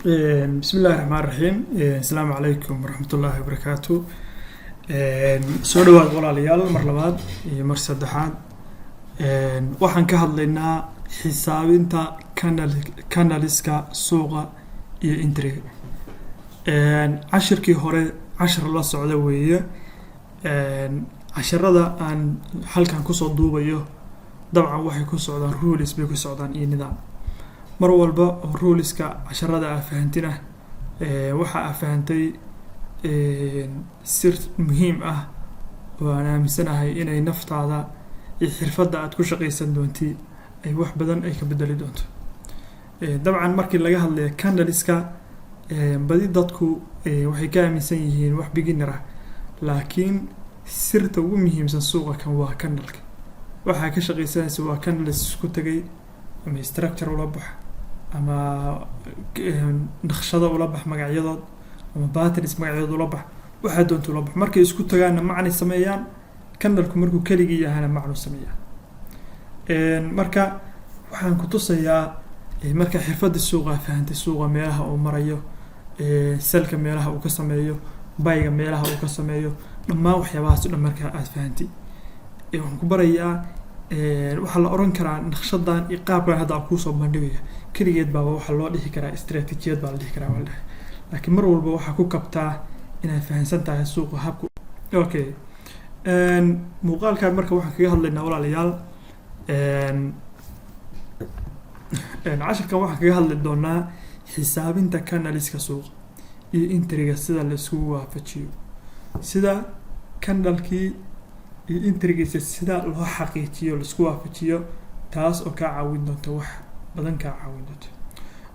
Bismi illahi raxmaan raxiim. Asalaamu calaykum waraxmatullaahi wabarakaatu. Soo dhawaad walaalayaal, mar labaad iyo mar saddexaad. Waxaan ka hadlaynaa xisaabinta candleska suuqa iyo entryga. Cashirkii hore cashir la socda weeye. Casharada aan halkan kusoo duubayo dabcan waxay ku socdaan rules bay ku socdaan iyo nidaam. Mar walba oo ruleska casharada aa fahantina, waxa aa fahantay sir muhiim ah oo aan aaminsanahay inay naftaada iyo xirfadda aad ku shaqaysan doonti ay wax badan ay ka bedeli doonto. Dabcan markii laga hadlayo candleska, badi dadku waxay ka aaminsan yihiin wax beginner ah, laakiin sirta ugu muhiimsan suuqa kan waa candleka. Waxaa ka shaqaysanaysa waa candles isku tegay, ama structure ula bax, ama naqshado ula bax magacyadood, ama patterns magacyadood ula bax, waxaa doonta ula bax. Markay isku tagaanna macnay sameeyaan, candleku markuu keligii yahana macnu sameeyaa. Marka waxaan ku tusayaa, marka xirfadda suuqa fahantay, suuqa meelaha uu marayo, sellka meelaha uu ka sameeyo, buyga meelaha uu ka sameeyo, dhammaan waxyaabahaas o dhan markaa aada fahantay, waxaan ku barayaa waxaa la oran karaa naqshadan iyo qaabkan hadda aan kuusoo bandhigaya keligeed baaba waxaa loo dhihi karaa istaraatiijiyad baa la dhihi karaa, waa la dhahay. Laakiin mar walba waxaa ku kabtaa inaad fahansan tahay suuqa habku. Okay, muuqaalkan marka waxaan kaga hadlaynaa, walaalayaal, cashirkan waxaan kaga hadli doonaa xisaabinta candleska suuqa iyo entryga, sida la iskugu waafajiyo, sida candlekii iyo entrygiisa sida loo xaqiijiyo, laisku waafajiyo, taas oo kaa caawin doonta, wax badan kaa caawin doonto.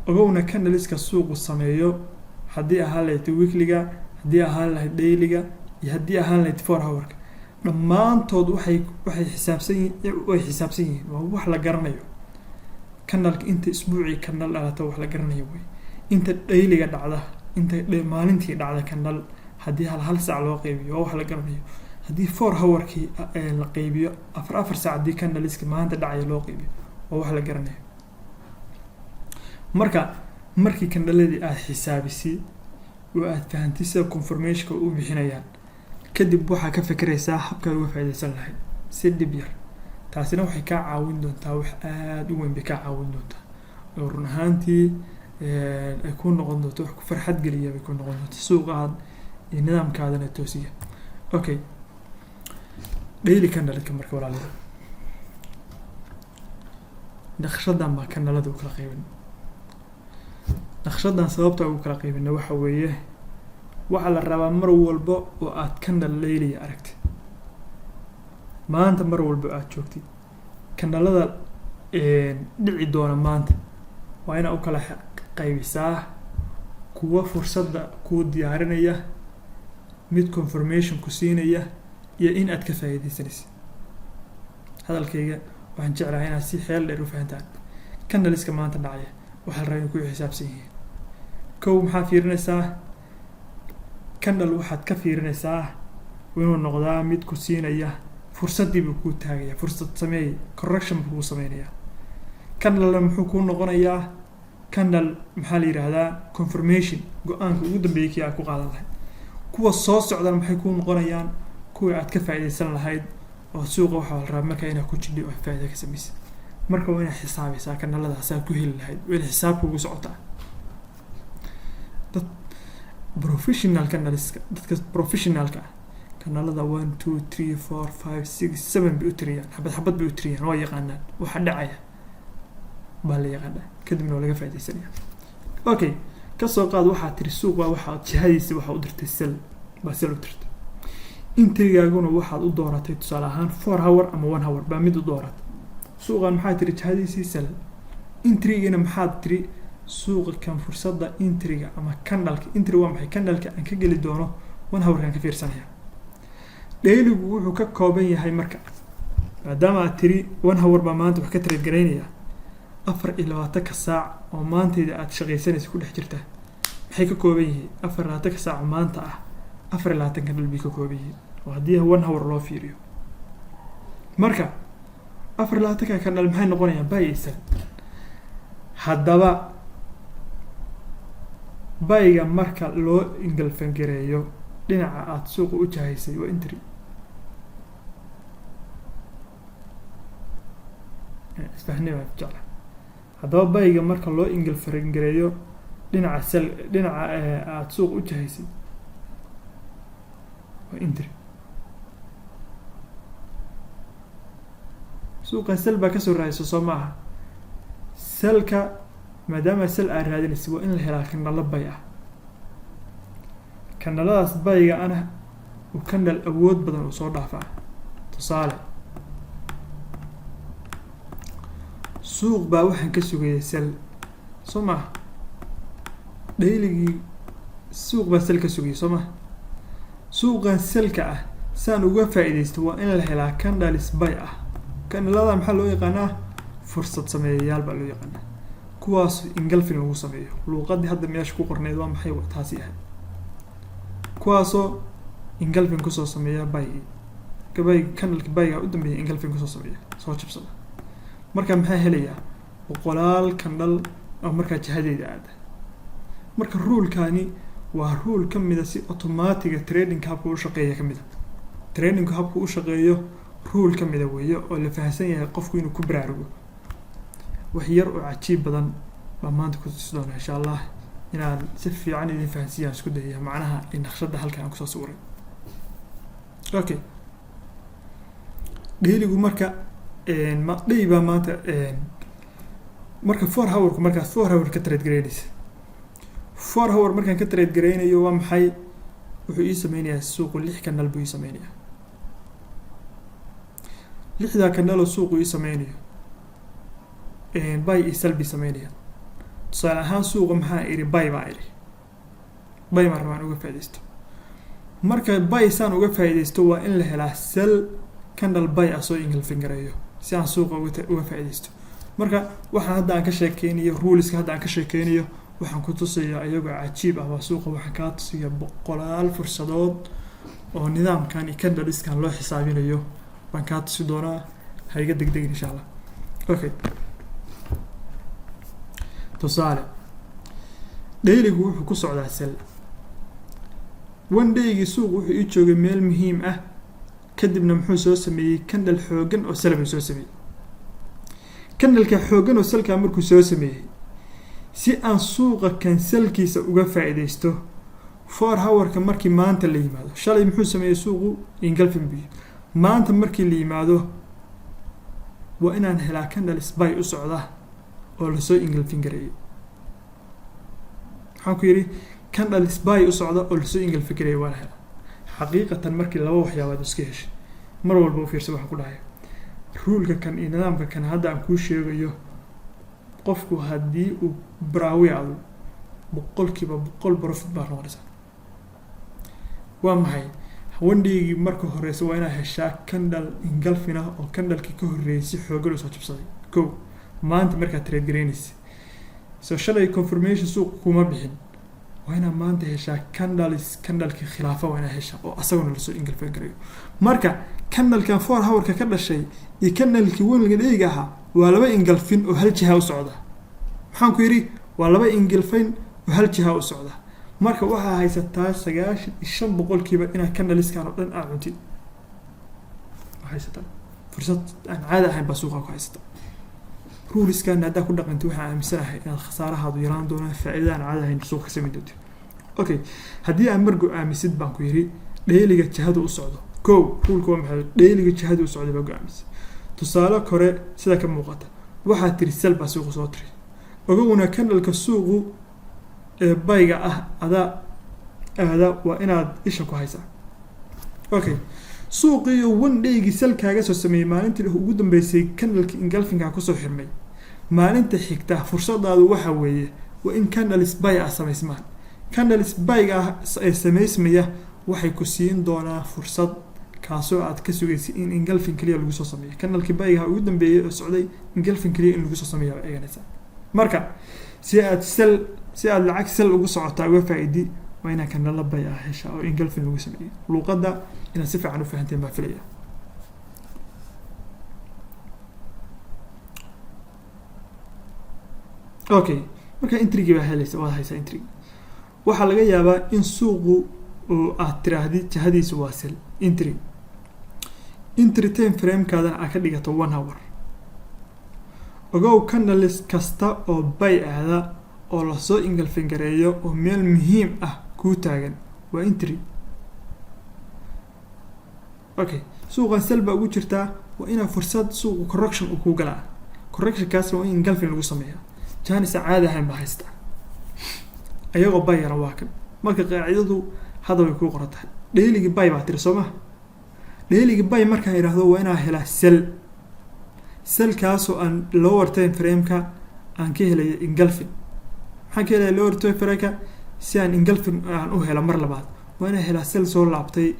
Ogowna, candleska suuqu sameeyo, haddii ahaan lahayd weeklyga, haddii ahaan lahayd dailyga iyo haddii ahaan lahayd 4 hourka, dhammaantood waxay xisaabsan yihiin, way xisaabsan yihiin. Waa wax la garanayo. Candleka inta isbuucii candle dhalata wax la garanayo wey. Inta dailyga dhacda, inta maalintii dhacda candle, haddii hal hal saac loo qeybiyo, waa wax la garanayo. Haddii 4 hourkii la qeybiyo, afar afar saac haddii candleska maanta dhacaya loo qeybiyo, waa wax la garanayo. Marka markii candleladii aada xisaabisay oo aada fahantay sida confirmationka u bixinayaan, kadib waxaa ka fikiraysaa habkaad uga faaidaysan lahayd si dhib yar. Taasina waxay kaa caawin doontaa, wax aada u weyn bay kaa caawin doontaa, oo run ahaantii ay ku noqon doonto wax ku farxad geliya bay ku noqon doonta, suuqaad iyo nidaamkaadana toosiya. Okay, daily candleka marka, walaalayaal, naqshadan baa candlelada u kala qaybin. Naqshadan sababta ugu kala qaybina waxa weeye, waxaa la rabaa mar walba oo aad candle dailyga aragtid maanta, mar walba aad joogtid, candlelada dhici doona maanta waa inaa u kala qaybisaa kuwa fursadda kuu diyaarinaya, mid confirmation ku siinaya, iyo in aad ka faa'iidaysanaysa. Hadalkayga waxaan jeclahay inaad si xeel dheer u fahantaan. Candleska maanta dhacaya waxaa la rabaa inay ku xisaabsan yihiin. Kow, maxaad fiirinaysaa? Candle waxaad ka fiirinaysaa inuu noqdaa mid ku siinaya fursaddii buu kuu taagaya, fursad sameey, correction buu kuu sameynayaa. Candlena muxuu kuu noqonayaa? Candle maxaa la yidhaahdaa? Confirmation, go-aanka ugu dambeeyay kii aad ku qaadan lahayd. Kuwa soo socdana maxay kuu noqonayaan? Kuwii aad ka faa'iidaysan lahayd. Oo suuqa waxaa la rabaa markaa inaad ku jidhi oo faa'iida ka samaysid. Marka waa inaad xisaabaysaa candleladaas aad ku heli lahayd, waa inay xisaab kugu socotaa. Dad professional candleska, dadka professionalka ah, candlelada 1, 2, 3, 4, 5, 6, 7 bay u tiriyaan, xabad xabad bay u tiriyaan. Waa yaqaanaan waxa dhacaya baa la yaqaanaa, kadibna waa laga faaidaysanaya. Okay, kasoo qaad waxaa tiri suuqa waxaad jihadiisa waxaa u dirtay sell baa sell u dirtay. Entrygaaguna waxaad u dooratay tusaale ahaan 4 hour ama 1 hour baa mid u dooratay. Suuqan maxaa tiri? Jihadiisii sell. Entrygina maxaad tiri? Suuqa kan fursadda entryga ama candleka entry waa maxay? Candleka aan ka geli doono 1 hourkaan ka fiirsanaya. Dailygu wuxuu ka kooban yahay marka, maadaama aad tiri 1 hour baa maanta wax ka trade garaynaya, 24ka saac oo maantayda aad shaqaysanaysa ku dhex jirta maxay ka kooban yihiin? 24ka saac oo maanta ah, 24 candle bay ka kooban yihiin, oo haddii 1 hour loo fiiriyo. Marka 24ka candle maxay noqonayaan? Buy iyo sell. Haddaba Buyga marka loo engulfing gareeyo dhinaca aada suuqa u jahaysay waa entry. Isfahnay baan jecla. Haddaba buyga marka loo engulfing gareeyo dhinaca sell, dhinaca aada suuqa u jahaysay waa entry. Suuqa sell baa kasoo raadaysa, soo maaha? Sellka maadaama sell aad raadinaysa, waa in la helaa candleo buy ah. Candleladaas buyga ana uu candle awood badan uu soo dhaafaa. Tusaale, suuq baa waxaan ka sugayay sell, soo maha? Dailygii suuq baa sell ka sugayay, soo maha? Suuqan sellka ah saan uga faa'iidaysto waa in la helaa candles buy ah. Candlelada maxaa loo yaqaanaa? Fursad sameeyayaal baa loo yaqaanaa, kuwaas engulfing lagu sameeyo. Luuqadii hadda meesha ku qorneyd waa maxay? Taasi ahayd. Kuwaasoo engulfing kusoo sameeya buygii, buy candleka buyga u dambeeya engulfing kusoo sameeya, soo jabsada. Marka maxaa helayaa? Boqolaal candle oo markaa jihadeyda aada. Marka rulekani waa rule ka mida si automaticga tradingka habka u shaqeeya kamid a. Tradingku habka u shaqeeyo rule ka mida weeye oo la fahamsan yahay qofku inuu ku baraarugo. Wax yar oo cajiib badan baa maanta ku tusi doona, insha Allah. Inaan si fiican idin fahansiiyaan isku dayaya macnaha iyo naqshadda halkan aan kusoo sawiray. Okay, dailygu marka ma day baa maanta. Marka 4 hourku, markaas 4 hour ka trade garaynaysa, 4 hour markaan ka trade garaynayo, waa maxay? Wuxuu ii sameynayaa suuqu lix candle buu ii sameynayaa. Lixdaa candleoo suuqu ii sameynayo buy iyo sell bii sameynaya. Tusaale ahaan, suuqa maxaa iri? Buy baa iri. Buy maan rabaan uga faaidaysto. Marka buy saan uga faaidaysto waa in la helaa sell candle buy ah soo engulfing gareeyo si aan suuqa uga faaidaysto. Marka waxaan hadda aan ka sheekeynayo, ruleska hadda aan ka sheekeynayo, waxaan ku tusayaa iyagoo cajiib ah. Waa suuqa waxaan kaa tusaya boqolaal fursadood oo nidaamkan iyo candleskan loo xisaabinayo baan kaa tusi doonaa. Ha iga degdegin, insha Allah. Okay, tusaale, dailygu wuxuu ku socdaa sell. One daygii suuq wuxuu ii joogay meel muhiim ah. Kadibna muxuu soo sameeyey? Candle xoogan oo sell buu soo sameeyey. Candleka xooggan oo sellkaa markuu soo sameeyey, si aan suuqa kan sellkiisa uga faa'iidaysto, 4 hourka markii maanta la yimaado, shalay muxuu sameeyey suuqu? Engulfing buy. Maanta markii la yimaado waa inaan helaa candles buy u socda oo lasoo engulfing gareeyay. Waxaan ku yidhi candles buy u socda oo lasoo engulfing gareeyay waa la helaa. Xaqiiqatan, markii laba waxyaabaad iska heshay, mar walba u fiirsa waxaan ku dhahay ruleka kan iyo nidaamka kan hadda aan kuu sheegayo. Qofku haddii uu baraawi adu 100% profit baa noqonaysaa. Waa maxay? One daygii marka horeysa waa inaad heshaa candle engulfing ah oo candlekii ka horreeyay si xoogan usoo jabsaday. Ko maanta markaad trade garaynaysa, so shalay confirmation suuq kuma bixin, waa inaad maanta heshaa candles candlekii khilaafa. Waa inaad heshaa oo asaguna lasoo engulfing garayo. Marka candlekan 4 hourka ka dhashay iyo candlekii one dayga ahaa waa laba engulfing oo hal jiha u socda. Maxaan ku yidhi? Waa laba engulfing oo hal jiha u socda. Marka waxaa haysataa 95% inaad candleskan oo dhan aad cuntid. Waa haysataa fursad aan caadi ahayn baa suuqa ku haysata. Ruleskan haddaa ku dhaqantid, waxaan aaminsanahay inaad khasaarahaadu yaraan doonaan, faa'iida aan caadi ahayn suuqa ka samayn doonto. Okay, haddii aad mar go-aamisid, baan ku yidhi, dailyga jihadu u socdo. Ko ruleka waa maxay? Dailyga jihadu u socday baa go-aamisay. Tusaale kore, sida ka muuqata, waxaad tiri sell baa suuqa soo tiri. Ogowna, candleka suuqu ee buyga ah adaa aada waa inaad isha ku haysaa. Okay, suuqiiyo one daygii sellkaaga soo sameeyey maalintii ugu dambeysay candleka engulfingka kusoo xirmay, maalinta xigta fursadaadu waxa weeye waa in candles buy ah samaysmaan. Candles buyga ah ee samaysmaya waxay ku siin doonaa fursad kaasoo aad ka sugaysay in engulfing keliya lagu soo sameeyo. Candlekii buygaha ugu dambeeyey oo socday engulfing keliya in lagu soo sameeya baa eeganaysaa. Marka si aad sell, si aad lacag sell ugu socotaa uga faa-idi, waa inaa candleo buy ah heshaa oo engulfing lagu sameeyo. Luuqadda inaad si fiican u fahanteen baa filaya. Okay, marka entrygii baa helaysa, waad haysaa entrygi. Waxaa laga yaabaa in suuqu oo aad tiraahdid jihadiisu waa sell entry, entry time framekaadana aad ka dhigato 1 hour. Ogow, candles kasta oo buy aada oo lasoo engulfing gareeyo oo meel muhiim ah kuu taagan waa entry. Okay, suuqan sell baa ugu jirtaa, waa inaa fursad suuqu correction uu kuu galaa. Correctionkaasna waa in engulfing lagu sameeyaa. Chance caadi ahayn baa haysta ayagoo buyana waa kan. Marka qaacidadu hadda way kuu qoran tahay. Dailygii buy baa tiri, soo maha? Dailygii buy markaan idhaahdo, waa inaa helaa sell, sellkaasoo aan lower time frameka aan ka helayo engulfing. Maxaan ka helaya lower time frameka? Si aan engulfing aan u helo mar labaad, waa inaa helaa sell soo laabtay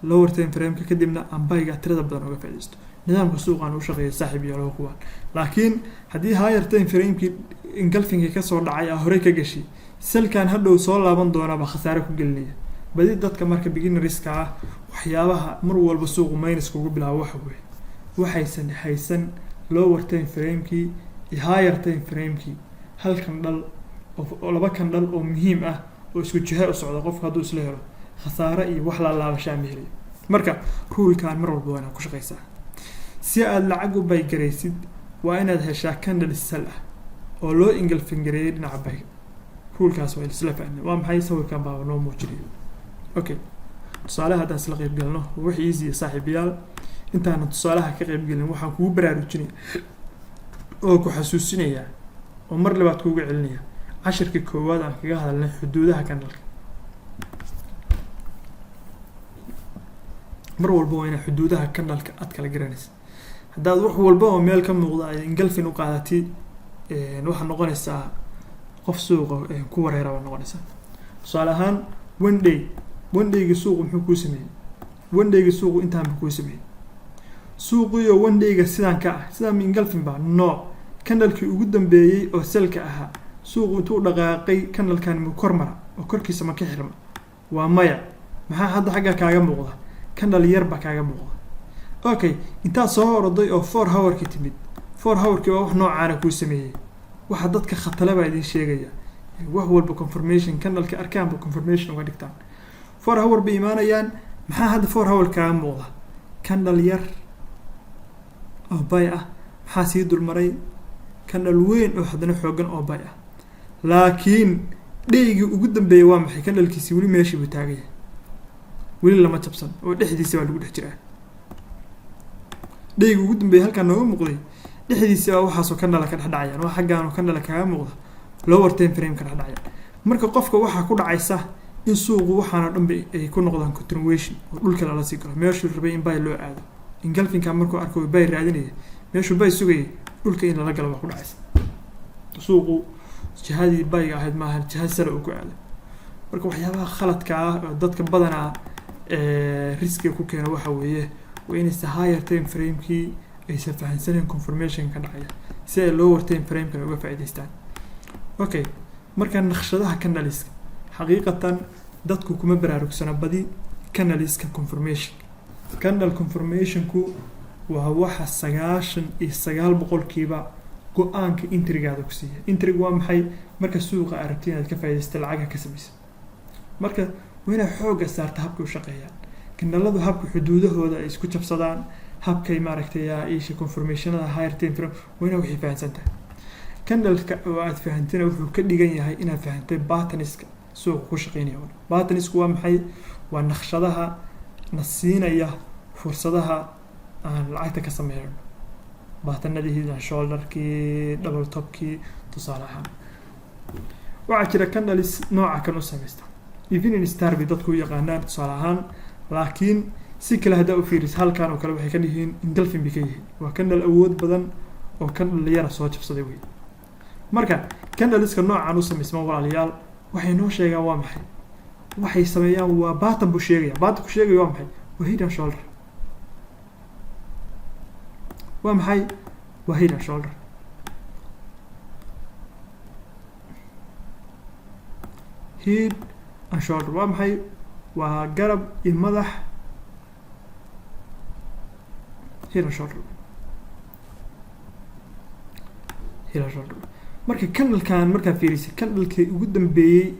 lower time frameka, kadibna aan buyga tirada badan uga faaidaysto. Nidaamka suuqaan u shaqeeya, saaxiib iyo laba kuwaan. Laakiin haddii higher time framekii engulfingkii kasoo dhacay aa horey ka gashay, sellkan hadhow soo laaban doonaabaa khasaare ku gelinaya badi dadka. Marka beginnerska ah, waxyaabaha mar walba suuqu minus kugu bilaabo waxa weeye waxaysan haysan lower time framekii iyo higher time framekii hal candle oo laba candle oo muhiim ah oo isku jiha u socda. Qofka hadduu isla helo, khasaare iyo wax laalaabashaa ma helayo. Marka rulekan mar walba waa inaad ku shaqaysaa. Si aad lacag u buy garaysid, waa inaad heshaa candle sell ah oo loo engulfing gareeyay dhinaca buyga. Rulekaas waa isla fahmay. Waa maxay? Sawirkan baaba noo muujinayo. Okay, tusaalaha haddaan isla qayb galno, wax easy, saaxiibayaal. Intaanan tusaalaha ka qayb gelin, waxaan kugu baraarujinaya oo ku xasuusinayaa oo mar labaad kuuga celinaya cashirka koowaad aan kaga hadalnay xuduudaha candleka. Mar walba waa inaa xuduudaha candleka aad kala garanaysa. Haddaad wax walba oo meel ka muuqda ay engulfing u qaadatid, waxaad noqonaysaa qof suuqa ku wareera baad noqonaysaa. Tusaale ahaan, one day, one dayga suuqu muxuu kuu sameeyey? One dayga suuqu intaanba kuu sameeyey. Suuqiyo one dayga sidaan ka ah, sidaan engulfing ba no. Candlekii ugu dambeeyey oo sellka ahaa, suuqu intuu dhaqaaqay, candlekan ma kor mara oo korkiisa ma ka xirma? Waa maya. Maxaa hadda xagga kaaga muuqda? Candle yar baa kaaga muuqda. Okay, intaad soo oroday oo 4 hourkii timid, 4 hourkii waa wax noocaana kuu sameeyey. Waxa dadka khatale baa idin sheegaya, wax walba confirmation, candleka arkaanba confirmation uga dhigtaan. 4 hour bay imaanayaan. Maxaa hadda 4 hour kaaga muuqda? Candle yar oo buy ah. Maxaa sii dulmaray? Candle weyn oo haddana xoogan oo buy ah. Laakiin daygii ugu dambeeyey waa maxay? Candlekiisi weli meeshii buu taagaya, weli lama jabsan oo dhexdiisa baa lagu dhex jiraa. Dayga ugu dambeeyey halkaa nooga muuqday, dhexdiisa baa waxaasoo candlea ka dhex dhacayaan. Waa xaggaanoo candlea kaaga muuqda, lower time frame ka dhex dhacayaan. Marka qofka waxaa ku dhacaysa in suuqu waxaana dhan ba ay ku noqdaan continuation oo dhulka lala sii galo. Meeshuu rabay in buy loo aado, engulfingka markuu arko, buy raadinaya, meeshuu buy sugayay dhulka in lala galo waa ku dhacaysa. Suuqu jihadii buyga ahayd maaha, jiha sare uu ku aado. Marka waxyaabaha khaladka ah oo dadka badanaa riskiga ku keena waxa weeye waa inaysa higher time framekii aysan fahansaneyn confirmation ka dhacaya, si ay lower time framekana uga faa'iidaystaan. Okay, marka naqshadaha candleska, xaqiiqatan dadku kuma baraarugsana badi candleska confirmation. Candle confirmationku waa waxa 99% go-aanka entrygaada ku siiya. Entryga waa maxay? Marka suuqa aragti inaad ka faaidaysta, lacagha ka samaysa, marka waa inaad xoogga saarta habkay u shaqeeyaan candleadu, habka xuduudahooda ay isku jabsadaan, habkay maaragtay isha confirmationada higher time frame. Waa inaad wixii fahansan tahay. Candleka oo aad fahantina wuxuu ka dhigan yahay inaad fahantay patternska suuqa ku shaqeynaya. Patternsku waa maxay? Waa naqshadaha na siinaya fursadaha aan lacagta ka sameynayno, patternadii head and shoulderkii, double topkii. Tusaale ahaan, waxaa jira candles nooca kan u samaysta, evening star bay dadku u yaqaanaan tusaale ahaan. Laakiin si kale haddaa u fiiris, halkan oo kale waxay ka yihiin engulfing bay ka yihiin. Waa candle awood badan oo candle yara soo jabsaday wey. Marka candleska noocan u samaysma, walaalayaal, waxay noo sheegaan waa maxay? Waxay sameeyaan waa pattern buu sheegaya. Patternku sheegaya waa maxay? Waa head and shoulder. Waa maxay? Waa head and shoulder. Head and shoulder waa maxay? Waa garab iyo madax. Head and shoulder, head and shoulder. Marka candlekan markaa fiirisay, candlekii ugu dambeeyey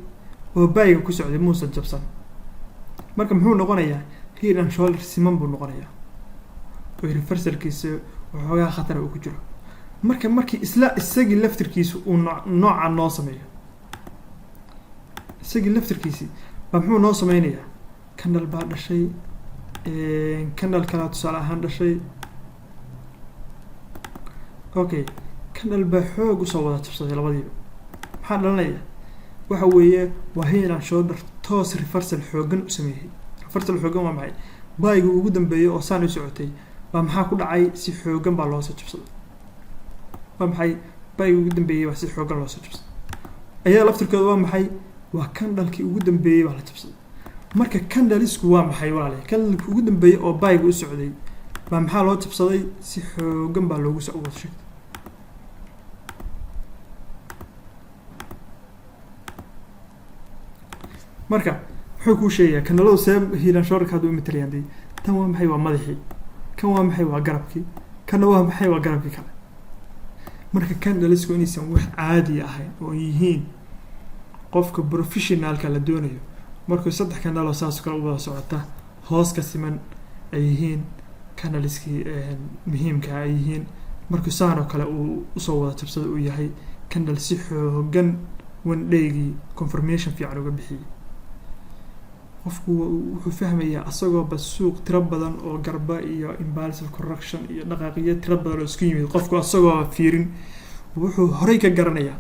Oo buyga ku socday muusan jabsan. Marka muxuu noqonayaa? Head and shoulder siman buu noqonayaa oo reversalkiisa waxoogaa khatara uu ku jiro. Marka markii isla isagii laftirkiisa uu noocan noo sameeyo, isagii laftirkiisii baa muxuu noo sameynayaa? Candle baa dhashay, candle kalaa tusaale ahaan dhashay. Okay, candle baa xoog usoo wada jabsaday labadiiba. Maxaa dhalanaya? Waxa weeye waa head and shoulder toos reversal xoogan u sameeyey. Reversal xoogan waa maxay? Buyga ugu dambeeyey oo saan u socotay baa maxaa ku dhacay? Si xoogan baa loosoo jabsaday. Waa maxay? Buyga ugu dambeeyey baa si xoogan loosoo jabsaday. Ayada laftirkooda waa maxay? Waa candlekii ugu dambeeyey baa la jabsaday. Marka candlesku waa maxay, walaalayaal? Candlekii ugu dambeeyey oo buyga u socday baa maxaa loo jabsaday? Si xoogan baa loogu soo wada sheegtay. Marka muxuu kuu sheegayaa candleadu? See head and shoulderka hadda u matalayaan dee? Tan waa maxay? Waa madaxii. Kan waa maxay? Waa garabkii. Kanna waa maxay? Waa garabkii kale. Marka candlesku inaysan wax caadi ahayn oo yihiin, qofka professionalka la doonayo markuu saddex candle oo saas kale u wada socota, hoos ka siman ay yihiin, candleskii muhiimka ay yihiin, markuu saan oo kale uu usoo wada jabsada, uu yahay candle si xoogan one daygii confirmation fiican uga bixiyey, qofku wuxuu fahmayaa asagooba suuq tiro badan oo garba iyo impulsive correction iyo dhaqaaqiyo tiro badan oo isku yimid, qofku asagooba fiirin wuxuu horey ka garanayaa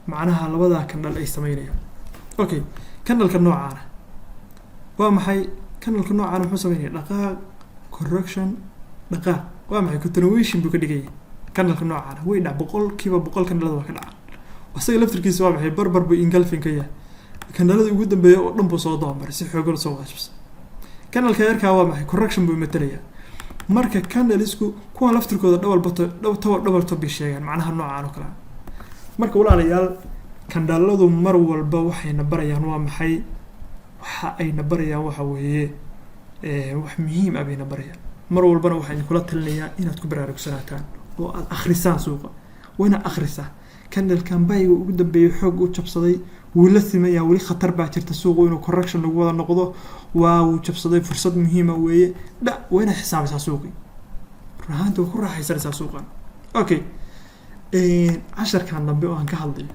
macnaha labadaa candle ay sameynayaan. Okay, candleka noocaana waa maxay? Candleka noocaana muxuu sameynaya? Dhaqaaq, correction, dhaqaaq. Waa maxay? Continuation buu ka dhigaya candleka noocaana. Way dhac, 100% candlada waa ka dhacaan. Isaga laftirkiisa waa maxay? Barbar buu engulfing ka yahay. Candleladii ugu dambeeyay oo dhan buu soo dabamaray, si xoogan soo wada jabsay. Candleka yarkaa waa maxay? Correction buu matalayaa. Marka candlesku kuwan laftirkooda double bottom, double top bay sheegaan, macnaha noocaan oo kale ah. Marka walaalayaal, candleadu mar walba waxayna barayaan waa maxay? Waxa ayna barayaan waxa weeye wax muhiim ah bayna barayaan. Mar walbana waxaan idinkula talinayaa inaad ku baraarugsanataan oo aad akhrisaan suuqa. Waa inaad akhrisaa candlekan buyga ugu dambeeyay xoog u jabsaday, wuu la simayaa, weli khatar baa jirta suuqu inuu correction lagu wada noqdo. Waa wuu jabsaday, fursad muhiima weeye dha. Waa inaad xisaabaysaa suuqii. Run ahaanti waa ku raaxaysanaysaa suuqan. Okay, casharkan dambe oo aan ka hadlayo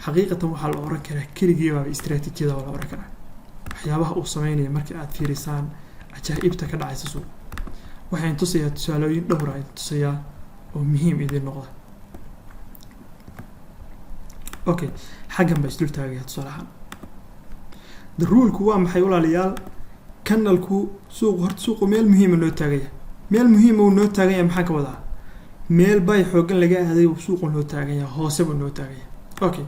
xaqiiqatan waxaa la oran karaa keligii baaba istaraatiijiyada waa la oran karaa. Waxyaabaha uu sameynaya marka aad fiirisaan, cajaa'ibta ka dhacaysa suuqa, waxaan tusayaa tusaalooyin dhowra idin tusayaa oo muhiim idin noqda. Okay, xaggan baa isdul taagaya. Tusaale ahaan, the ruleku waa maxay, walaalayaal? Candleku suuqu horta suuqu meel muhiima noo taagaya. Meel muhiima uu noo taaganya maxaa ka wadaa? Meel buy xooggan laga aaday uu suuqu noo taaganya, hoose buu noo taaganya. Okay,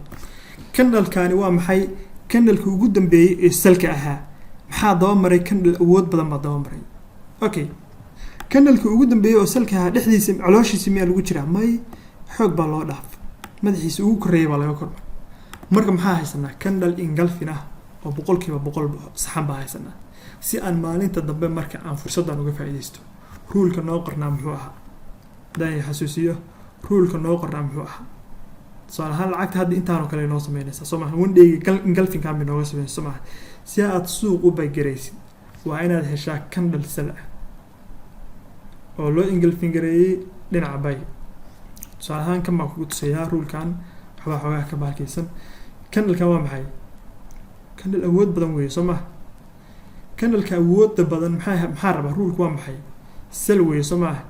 candlekani waa maxay? Candleka ugu dambeeyey ee sellka ahaa maxaa daba maray? Candle awood badan baa daba maray. Okay, candleka ugu dambeeyey oo sellka ahaa dhexdiisa, calooshiisa miyaa lagu jiraa? May, xoog baa loo dhaaf, madaxiisa ugu korreeyay baa laga kormar. Marka maxaa haysanaa? Candle engulfing ah oo 100% saxan baa haysanaa. Si aan maalinta dambe marka aan fursaddan uga faa'iidaysto, ruleka noo qornaa muxuu ahaa? Haddaan xasuusiyo, ruleka noo qornaa muxuu ahaa? Tusaale ahaan, lacagta hadda intaanoo kale noo sameynaysaa, soo maha? One dayga engulfingkan bay nooga sameynaysa, soo maha? Si aad suuq u buy garaysid waa inaad heshaa candle sell ah oo loo engulfing gareeyey dhinaca buy. Tusaale ahaan, kan baan kugu tusayaa rulekan, waxbaa xoogaa ka bahalkaysan. Candlekan waa maxay? Candle awood badan weeye, soo maha? Candleka awoodda badan maxaa rabaa? Ruleku waa maxay? Sell weeye, soo maaha?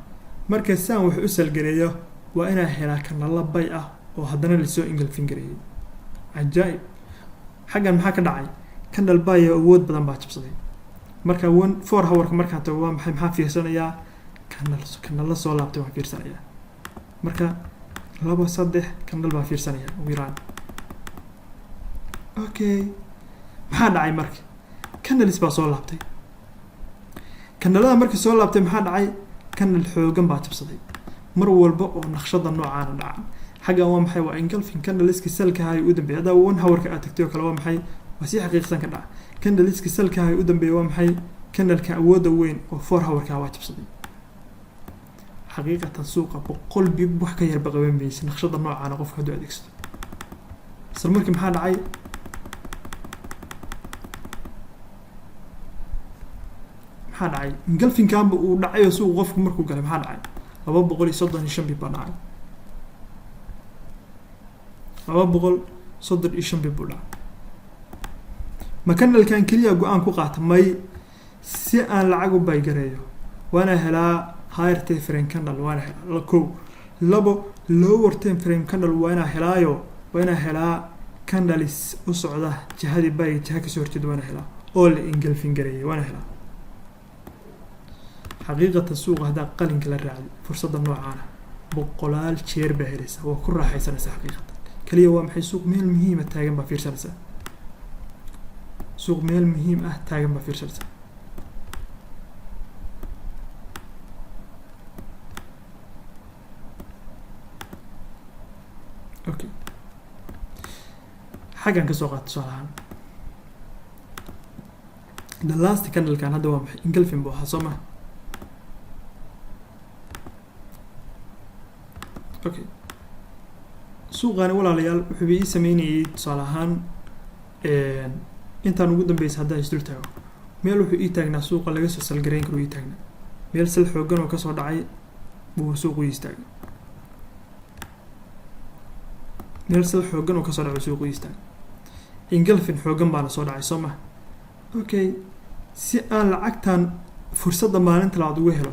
Marka saan wax u sell gareeyo waa inaa helaa candleo buy ah oo haddana lasoo engulfing gareeyey. Cajaa'ib! Xaggan maxaa ka dhacay? Candle buy oo awood badan baa jabsaday. Marka 1 4 hourka markaan tago waa maxay? Maxaa fiirsanayaa? Candle, candleo soo laabtay waan fiirsanayaa. Marka labo, saddex candle baan fiirsanaya ugu yaraan. Okay, maxaa dhacay? Marka candles baa soo laabtay. Candleada markii soo laabtay maxaa dhacay? Candle xoogan baa jabsaday. Mar walba oo naqshada noocaana dhaca, xaggan waa maxay? Waa engulfing candleski sellkahay u dambeeyay. Haddaa 1 hourka aad tagtay oo kale waa maxay? Waa si xaqiiqsan ka dhaca. Candleski sellkahay u dambeeyay waa maxay? Candleka awoodda weyn oo 4 hourka waa jabsaday. Xaqiiqatan suuqa 100 pip wax ka yarba qaban maysa naqshada noocaana qofka hadduu adeegsado. Isla markii maxaa dhacay? Maxaa dhacay? Engulfingkanba uu dhacay oo suuqu qofku markuu galay, maxaa dhacay? 235 pip baa dhacay. 235 pip buu dhacay. Ma candlekan keliya go-aan ku qaata? May. Si aan lacag u buy gareeyo, waana helaa higher time frame candle, waana helaa kow. Labo, lower time frame candle waa inaa helaayo, waa inaa helaa candles u socda jihadii buyga, jiha kasoo horjeeda waana helaa oo la engulfing gareeyay, waana helaa. Xaqiiqatan, suuqa haddaa qalinka la raacday, fursadda noocaana boqolaal jeer baa helaysaa, waa ku raaxaysanaysaa. Xaqiiqatan, kaliya waa maxay? Suuq meel muhiima taagan baa fiirsanaysaa. Suuq meel muhiim ah taagan baa fiirsanaysaa. Okay, xaggan kasoo qaata tusaale ahaan the last candlekan hadda waa maxay? Engulfing buu ahaa, soo maha? Okay, suuqaani, walaalayaal, wuxuuba ii sameynayay tusaale ahaan intaan ugu dambeysa haddaan isdul taago, meel wuxuu ii taagnaa suuqa laga soo sell garayn karo ii taagnaa. Meel sell xoogan oo kasoo dhacay buu suuqu ii istaagay. Meel sell xoogan oo kasoo dhacay suuqu ii istaagay. Engulfing xoogan baana soo dhacay, soo maha? Okay, si aan lacagtan fursadda maalinta labaad ugu helo,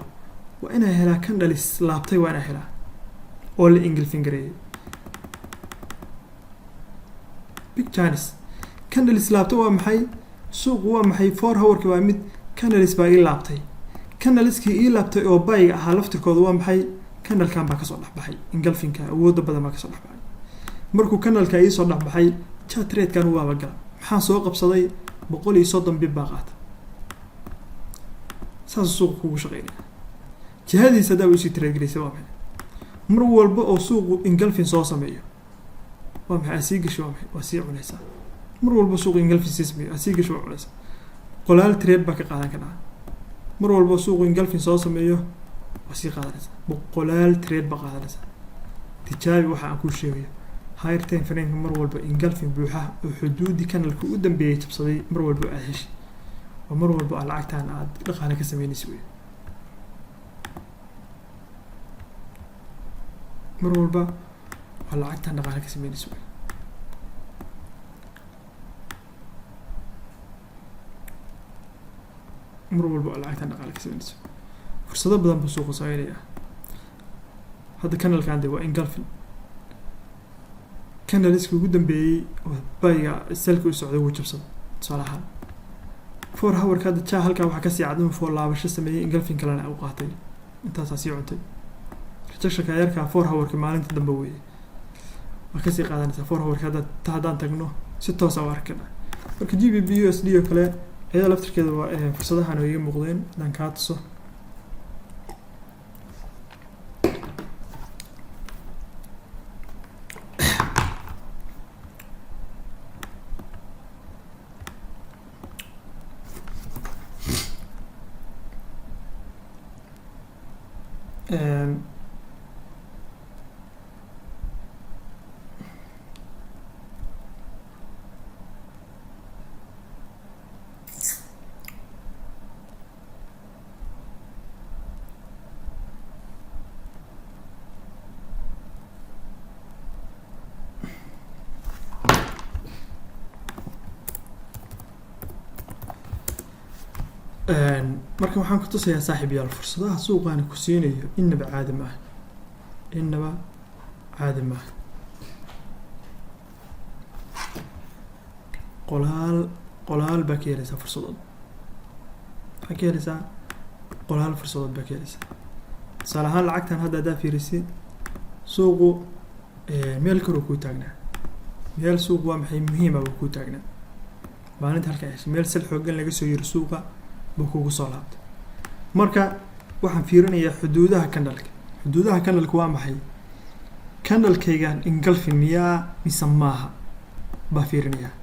waa inaa helaa candles laabtay, waa inaa helaa oo la engulfing gareeyay. Big chance candles laabtay waa maxay? Suuqu waa maxay? 4 hourki waa mid candles baa ii laabtay. Candleskii ii laabtay oo buyga ahaa laftirkooda waa maxay? Candlekan baa kasoo dhexbaxay, engulfingka awoodda badan baa kasoo dhexbaxay. Markuu candleka iisoo dhexbaxay, chat ratekan waaba gala. Maxaa soo qabsaday? 130 pip baa qaata. Saasuu suuqa kugu shaqeynaya. Jihadiisa haddaa usii trade garaysa, waa maxay? Mar walba oo suuqu engulfing soo sameeyo, waa maxay? Aad sii gasho, waa maxay? Waa sii cunaysaa. Mar walba suuqu engulfing sii sameeyo, aad sii gasho, waa cunaysaa. Qolaal trade baa ka qaadan karaa. Mar walba suuqu engulfing soo sameeyo, waa sii qaadanaysaa. Boqolaal trade baa qaadanaysaa. Tijaabi waxa aan kuu sheegayo. Higher time frameka mar walba engulfing buuxa oo xuduudii candleka u dambeeyay jabsaday mar walba aad heshi, oo mar walba aad lacagtan aad dhaqaale ka sameynaysa wey. Mar walba waa lacagtan dhaqaale ka sameynaysa wey. Mar walba waa lacagtan dhaqaale ka sameynaysa. Fursado badan buu suuqa sameynaya. Hadda candlekan de waa engulfing. Candleska ugu dambeeyey oo buyga sellka u socday wuu jabsaday. Tusaale ahaan 4 hourka hadda ja halkaa waxaa kasii cad inuu four laabasho sameeyey, engulfing kalena u qaatay. Intaasaa sii cuntay. Rejectionka yarkaa 4 hourka maalinta dambe weeye, waa kasii qaadanaysaa 4 hourka. Hadda ta haddaan tagno, si toosa u arki karnaa. Marka GBP USD oo kale, iyada laftirkeeda waa fursadahan oo iga muuqdeen haddaan kaa tuso. Marka waxaan ku tusayaa, saaxiib yaal, fursadaha suuqaani ku siinayo inaba caadi ma ah, inaba caadi ma ah. Qolaal qolaal baa ka helaysaa fursadood. Waxaa ka helaysaa qolaal fursadood baa ka helaysaa. Tusaale ahaan lacagtan hadda haddaa fiirisid, suuqu meel koruu kuu taagnaa. Meel suuq waa maxay muhiima buu kuu taagnaa maalinta halka heshay. Meel sell xoogan laga soo yiri suuqa buu kugu soo laabtay. Marka waxaan fiirinayaa xuduudaha candleka. Xuduudaha candleka waa maxay? Candlekaygan engulfing miyaa mise maaha baa fiirinayaa.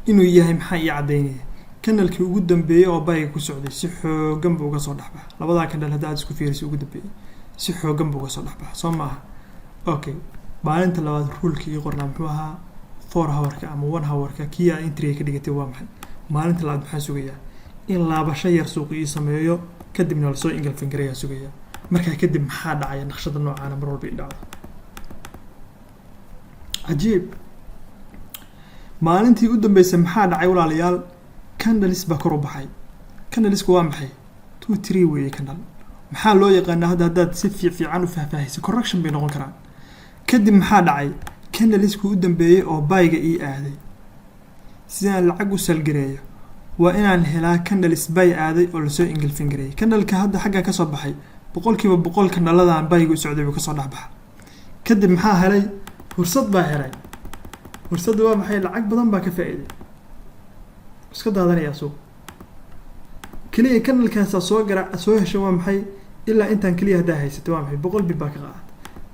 Inuu yahay maxaa ii caddaynaya? Candlekii ugu dambeeyey oo buyga ku socday si xoogan buu uga soo dhexbaxa. Labadaa candle hadda aad isku fiirisay, ugu dambeeyey si xoogan buu uga soo dhexbaxa, soo maaha? Okay, maalinta labaad ruleka ii qornaa muxuu ahaa? 4 hourka ama 1 hourka kii aad entryga ka dhigatay waa maxay? Maalinta labaad maxaa sugayaa? In laabasho yar suuqu ii sameeyo, kadibna lasoo engulfing gareeyaa sugaya. Markaa kadib maxaa dhacaya? Naqshada noocaana mar walba ii dhacdo. Cajiib! Maalintii u dambeysay maxaa dhacay, walaalayaal? Candles baa kor u baxay. Candlesku waa maxay? Two, three weeye. Candle maxaa loo yaqaanaa? Hadda haddaad si fiican u faahfaahaysa, correction bay noqon karaan. Kadib maxaa dhacay? Candlesku u dambeeyey oo buyga ii aaday. Sidaan lacag u sell gareeyo, waa inaan helaa candles buy aaday oo lasoo engulfing gareeyay. Candleka hadda xaggaa kasoo baxay, 100% candleladan buyga u socday buu kasoo dhexbaxa. Kadib maxaa helay? Fursad baa helay. Fursadda waa maxay? Lacag badan baa ka faa'iiday. Iska daadanayaa suuq keliya. Candlekaasaa soo gara soo hesha. Waa maxay? Ilaa intaan keliya haddaa haysatay, waa maxay? 100 pip baa ka qaadatay.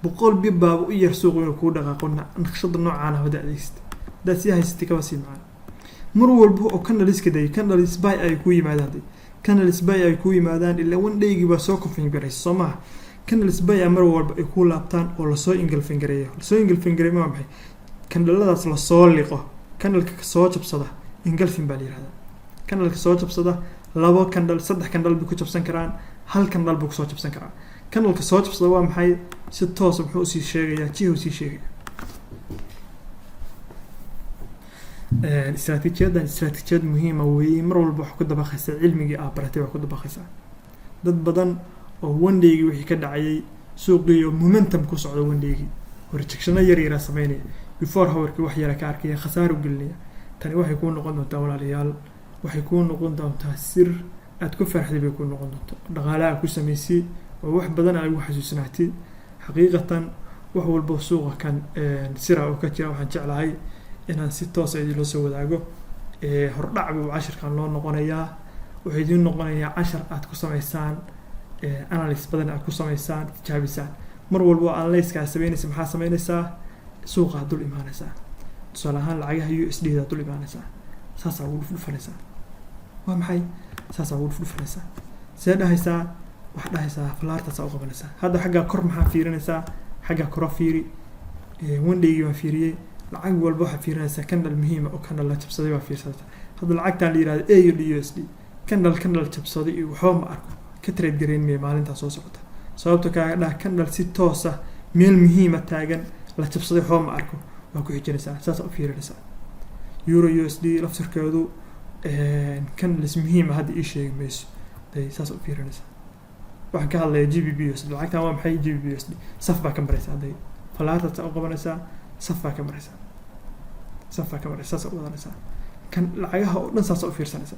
100 pip baaba u yar suuqu inuu kuu dhaqaaqo. Naqshada noocaana hadda adeegsatay, haddaad sii haysatay, kaba sii macaan. Mar walba oo candleska day, candles buy ay ku yimaadaan, day candles buy ay ku yimaadaan, ilaa one daygii baa soo confirm garaysa, soo maaha? Candles buy a mar walba ay ku laabtaan oo lasoo engulfing gareeyo. Lasoo engulfing gareeyo waa maxay? Candleladaas lasoo liqo, candleka soo jabsada engulfing baa la yihahdaa. Candleka soo jabsada, labo candle, saddex candle bay ku jabsan karaan, hal candle buu kusoo jabsan karaa. Candleka soo jabsada waa maxay? Si toosa muxuu usii sheegayaa? Jiha usii sheegaya. Istaraatiijiyadan istaraatiijiyad muhiima weeye. Mar walba wax ku dabaqaysa cilmigii aa baratay, waa ku dabaqaysaa. Dad badan oo one daygii wixii ka dhacayay suuqii oo momentum ku socda, one daygii oo rejectiono yar yaraa sameynaya, before hourkii wax yara ka arkaya, khasaaro gelinaya. Tani waxay kuu noqon doontaa, walaalayaal, waxay kuu noqon doontaa sir aad ku farxday bay kuu noqon doontaa, dhaqaalaha ku samaysay oo wax badan aad ugu xasuusnaatay. Xaqiiqatan, wax walba suuqa kan sira oo ka jira, waxaan jeclahay inaan si toosa idinla soo wadaago. Hordhac buu cashirkan loo noqonayaa. Wuxuu idiin noqonayaa cashar aad ku samaysaan analysis badan, aad ku samaysaan, tijaabisaan. Mar walba oo analysiska aad samaynaysa, maxaa samaynaysaa? Suuqaad dul imaanaysaa. Tusaale ahaan, lacagaha USD daad dul imaanaysaa, saasaa ugu dhufdhufanaysaa. Waa maxay? Saasaa ugu dhufdhufanaysaa. See dhahaysaa? Waxaad dhahaysaa, falaartaasaa u qabanaysaa. Hadda xaggaa kor maxaa fiirinaysaa? Xaggaa koro fiiri. One daygii baan fiiriyey. Lacag walba waxaa fiirinaysaa candle muhiima oo candle la jabsaday baa fiirsanaysaa. Hadda lacagtan la yihahdo AUD USD, candle jabsaday iyo waxba ma arko, ka trade gareyn maya maalintaa soo socota. Sababta kaaga dhaha, candle si toosa meel muhiima taagan la jabsaday waxba ma arko. Waa ku xijinaysaa, saasa u fiirinaysaa. Euro USD laftirkeedu candles muhiima hadda ii sheegi mayso day, saasa u fiirinaysaa. Waxaan ka hadlayaa GBP USD. Lacagtan waa maxay? GBP USD saf baa ka maraysaa. Hadday falaartaasa u qabanaysaa, saf baa ka maraysaa, saf baa ka maraysa, saasa u wadanaysaa. Kan lacagaha oo dhan saasa u fiirsanaysaa,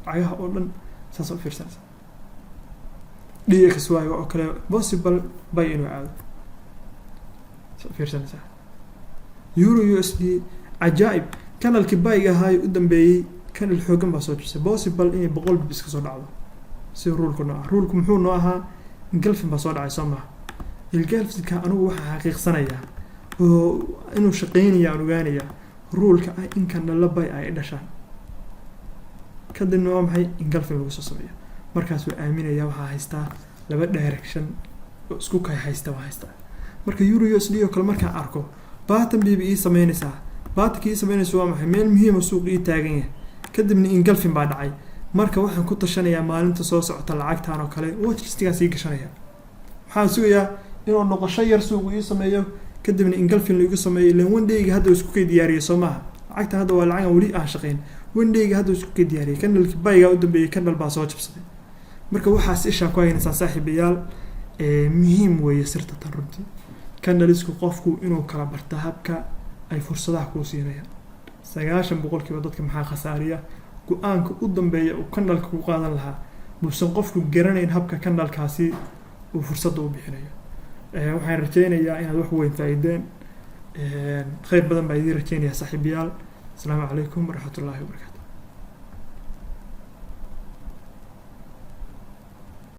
lacagaha oo dhan saasa u fiirsanaysaa. DXY oo kale, possible buy inuu aado, saa u fiirsanaysaa. Euro USD, cajaa'ib! Candlekii buyga ahaa u dambeeyey, candle xoogan baa soo jabsay. Possible inay 100 pips ka soo dhacdo. Si ruleku noo ah, ruleku muxuu noo ahaa? Engulfing baa soo dhacay, soo maha? Engulfingka anigu waxaa xaqiiqsanayaa oo inuu shaqeynaya aan ogaanayaa ruleka ah in candlelo buy ay dhashaan, kadibna waa maxay? Engulfing lagu soo sameeyo. Markaas waa aaminaya. Waxaa haystaa laba direction oo isku kay haysta waa haystaa. Marka euro USD oo kale markaan arko, pattern bayba ii sameynaysaa. Patternka ii sameynaysa waa maxay? Meel muhiima suuq ii taagan yahay, kadibna engulfing baa dhacay. Marka waxaan ku tashanayaa maalinta soo socota lacagtan oo kale watchlistigaan sii gashanaya. Waxaan sugayaa inuu noqosho yar suuqu ii sameeyo, kadibna engulfing laigu sameeyo. Ilan one dayga hadda isku kay diyaariyay, soo maaha? Lacagtan hadda waa lacagan weli aan shaqeyn. One dayga hadda isku kay diyaariyay, candleki buygaa u dambeeyay, candle baa soo jabsaday. Marka waxaas ishaa ku haynaysaa, saaxiibayaal. Muhiim weeye sirta tan runtii. Candlesku qofku inuu kala barta habka ay fursadaha kuu siinayaan. 90% dadka maxaa khasaariya? Go-aanka u dambeeya uu candleka ku qaadan lahaa buusan qofku garanayn habka candlekaasi uu fursadda u bixinayo. Waxaan rajeynayaa inaad wax weyn faa'iideen. Khayr badan baa idiin rajeynaya, saaxiibayaal. Asalaamu calaykum waraxmat ullaahi wabarakaatu.